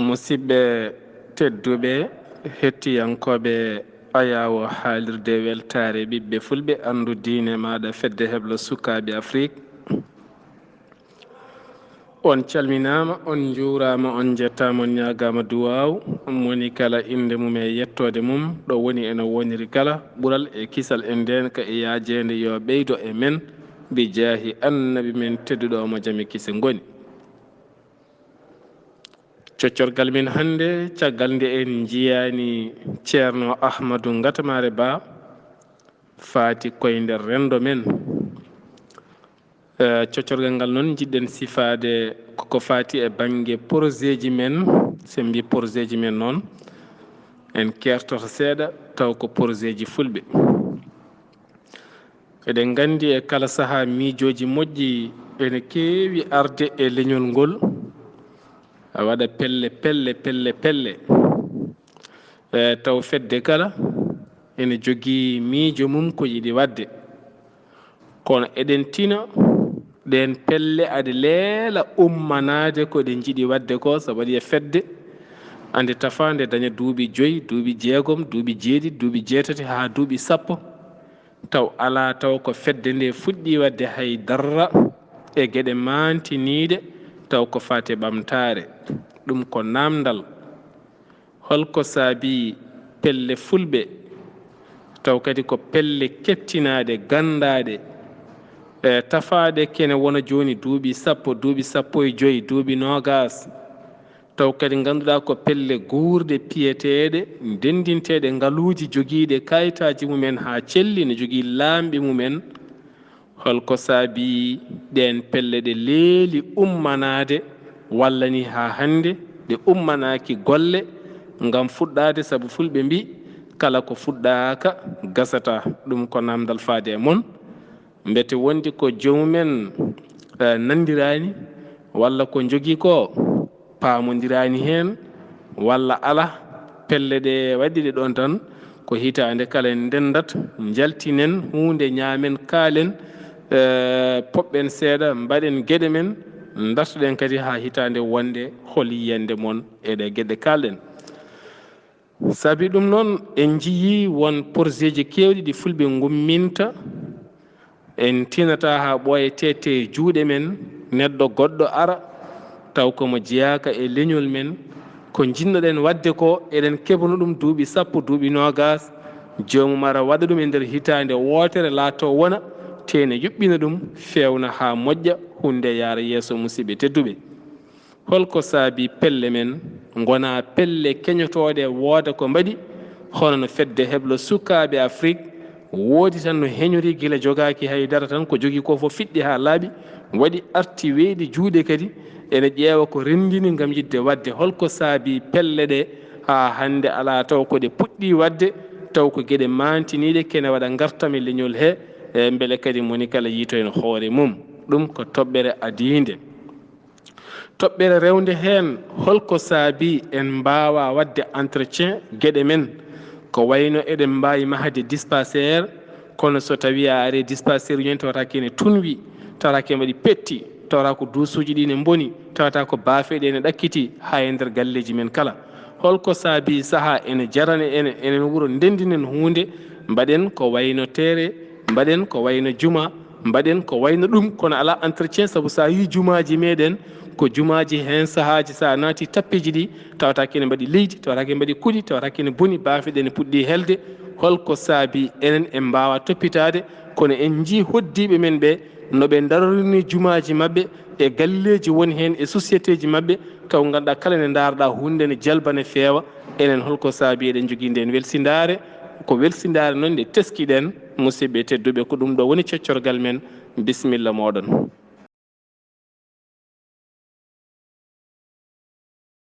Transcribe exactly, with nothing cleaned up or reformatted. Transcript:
Musidɓe tedduɓe, hettiyankooɓe Ayaawo haalirde weltaare ɓiɓɓe Fulɓe, Anndu Diine Maaɗa, Fedde Heblo Sukaaɓe Afrik. On calminaama, on njuuraama, on njettaama, on ñaagaama duwaaw. Moni kala innde mum e yettoode mum, ɗo woni eno woniri kala, ɓural e kisal e ndeenka e yaajeende yo ɓeydo e men, bi jaahi Annabi men tedduɗo mo jam e kise ngoni. Coccorgal men hannde, caggal nde en njiyaani Ceerno Ahmadu Ngatamaare Ba, faati koye nder renndo men. Eh, coccorgal ngal noon njiɗɗen sifaade koko faati e bannge projet ji men. So en mbii projet ji men noon, en keertoto seeɗa taw ko projet ji Fulɓe. Eɗen nganndi e kala sahaa miijooji moƴƴi ene keewi arde e leñol ngol, a waɗa pelle, pelle, pelle, pelle. Eh, taw fedde kala ene jogii miijo mum ko yiɗi waɗde. Kono eɗen tina ɗeen pelle aɗe leela ummanaade ko ɗe njiɗi waɗde ko, so waɗi e fedde, ande tafaande daña duuɓi joyi, duuɓi jeegom, duuɓi jeeɗiɗi, duuɓi jeetati haa duuɓi sappo, taw alaa taw ko fedde nde fuɗɗii waɗde hay dara e geɗe maantiniiɗe, taw ko faati e ɓamtaare. Ɗum ko naamndal. Holko saabii pelle Fulɓe, taw kadi ko pelle keptinaaɗe, ganndaaɗe, e tafaaɗe kene wona jooni duuɓi sappo, duuɓi sappo e joyi, duuɓi noogaas, taw kadi ngannduɗaa ko pelle guurɗe piyeteeɗe, ndenndinteeɗe, ngaluuji jogiiɗe kayitaaji mumen haa celli, ne jogii laamɓe mumen. Holko saabii ɗeen pelle ɗe leeli ummanaade, walla ni haa hannde ɗe ummanaaki golle ngam fuɗɗaade? Sabu Fulɓe mbii, kala ko fuɗɗaaka gasataa. Ɗum ko naamndal faade e mon. Mbete wondi ko joomumen, eh, nanndiraani, walla ko njogii ko paamondiraani heen, walla alaa? Pelle ɗe waɗi ɗe ɗoon tan, ko hitaande kala en ndenndat, njaltinen huunde, ñaamen, kaalen, eh, poɓɓen seeɗa, mbaɗen geɗe men, ndartoɗen kadi haa hitaande wonde hol yiyannde mon e ɗe geɗe kaalɗen. Sabi ɗum noon, en njiyii won projet ji keewɗi ɗi Fulɓe ngumminta. En tinataa haa ɓooya tete e juuɗe men, neɗɗo goɗɗo ara, taw ko mo jeyaaka e leñol men. Ko njiɗnoɗen waɗde ko, eɗen keɓuno ɗum duuɓi sappo, duuɓi noogaas, joomum ara waɗa ɗum e nder hitaande wootere, laatoo wona, tee ne yuɓɓina ɗum, feewna haa moƴƴa, huunde yaara yeeso, musidɓe tedduɓe. Holko saabii pelle men ngona pelle keñotooɗe, wooda ko mbaɗi, hono no Fedde Heblo Sukaaɓe Afrik, woodi tan no heñori gila jogaaki hay dara, tan ko jogii ko fof fiɗɗi haa laaɓi, waɗi arti weeɗi juuɗe kadi, ene ƴeewa ko renndini ngam yiɗde waɗde. Holko saabii pelle ɗe haa hannde alaa taw ko ɗe puɗɗii waɗde, taw ko geɗe maantiniiɗe, kene waɗa ngartam e leñol he, e mbele kadi moni kala yiito heen hoore mum. Ɗum ko toɓɓere adiinde. Toɓɓere rewnde heen, holko saabii en mbaawaa waɗde entretien geɗe men? Ko wayno eɗen mbaawi mahde dispensaire, kono so tawii a arii dispensaire uji en, tawata ko ene tunwi, tawata ko ene waɗi petti, tawata ko duusuuji ɗi ne mboni, tawata ko baafe ɗe ene ɗakkiti haa e nder galleeji men kala. Holko saabii sahaa ene jarani en, enen wuro ndenndinen huunde, mbaɗen ko wayno teere, mbaɗen ko wayno juma, mbaɗen ko wayno ɗum, kono alaa entretien, sabu so a yii jumaaji meɗen, ko jumaaji heen sahaaji, so a naati tappeeji ɗi, tawata kene mbaɗi leydi, tawata kene mbaɗi kuɗi, tawata kene boni, baafe ɗe ne puɗɗi helde. Holko saabii enen en mbaawa toppitaade, kono en njii hoddiiɓe men ɓe, no ɓe ndarorini jumaaji maɓɓe e galleeji woni heen e sociétéji maɓɓe, taw ngannduɗaa kala nde ndaarɗaa huunde ne jalba, ne feewa. Enen holko saabii eɗen njogii ndeen welsindaare? Ko welsindaare noon nde teskiɗen, musidɓe tedduɓe, ko ɗum ɗo woni coccorgal men. Bisimilla mooɗon.